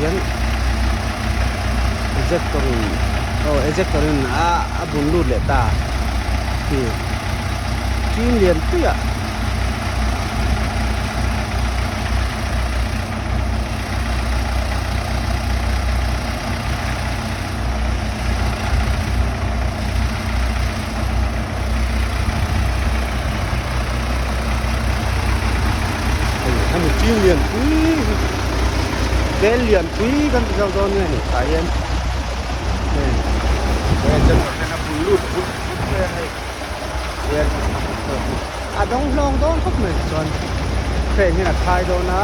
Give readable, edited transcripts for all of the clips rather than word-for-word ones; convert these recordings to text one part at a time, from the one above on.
hian ejector in aw ejector in a a bun lut leh ta khi ṭin lian pui ah. Hemi ṭin lian pui hi bel lian pui kan ti zawk dawn nge ni tah hian hei he channel te kha bul lut vut vut mai a hei hian a dawng hlawng dawn khawp mai chuan crane hian a khai dawn a.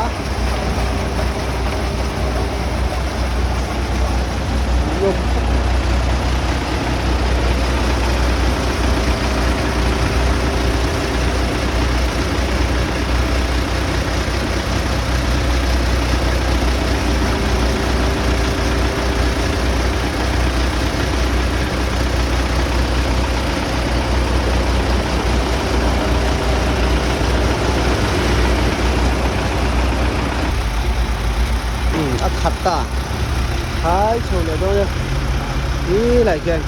Umm a khat ta khai chho leh dawn e ti lai khian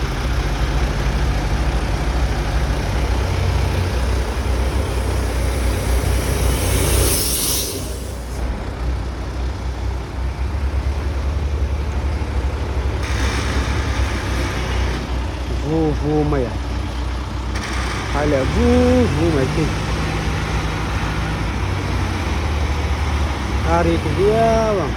vu vu mai a khai leh vu vu mai khi a ri ti viau ang.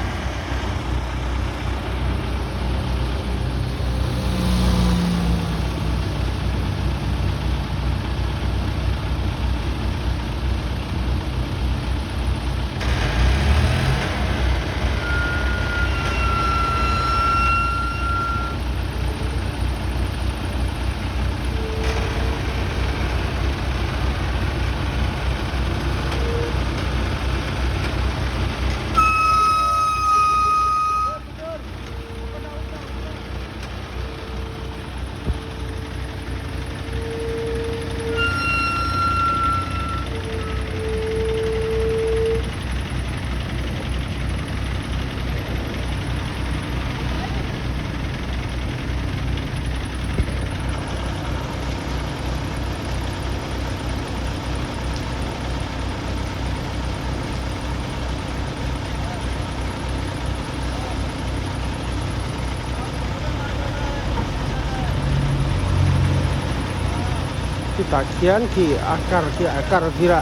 Chutah khian khi a car khi a car vir a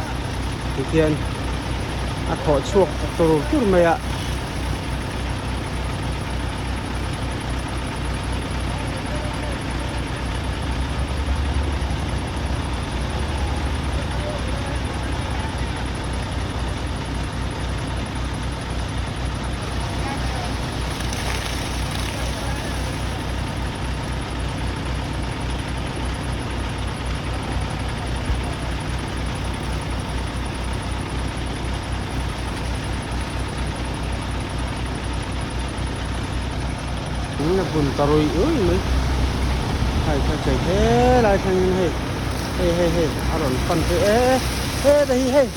tikhian a thawh chhuak ta tur tur mai a. In a bun ta ruih ruih mai hai kha chei helai thlengin hei hei hei hei a rawn pan phei e e he hi hei.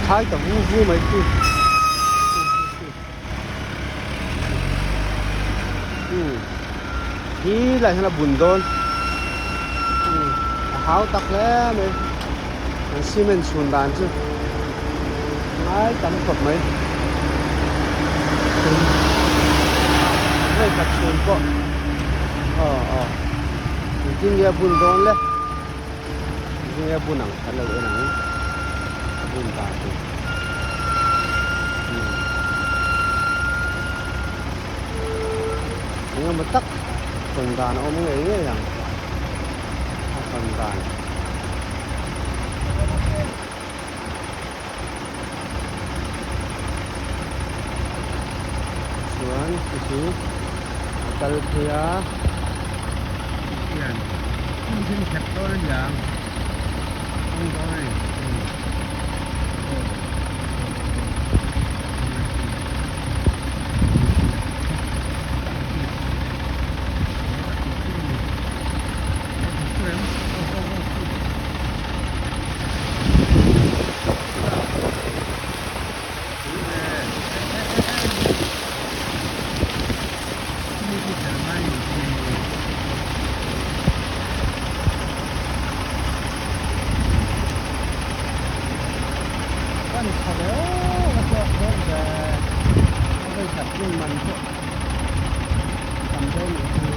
Khai ta vu vu mai khi hi lai hian a bun dawn a hau tak hle mai an cement chhun dan chu ngai tam khawp mai hei khat chhun pawh aw aw engtin nge a bun dawn le engtin nge a bun ang kan lo en ang a bun dan tur eng emaw tak hawn dan a awm ngei ngei ang a hawn dan. Chuan khi chu a kal phei a hian hmun hi nghet dawn a niang hung dawn a ni aw. va ni tha ve aw va chhuak dawn ve a vawikhat hmun man pawh tam dawn lo chu.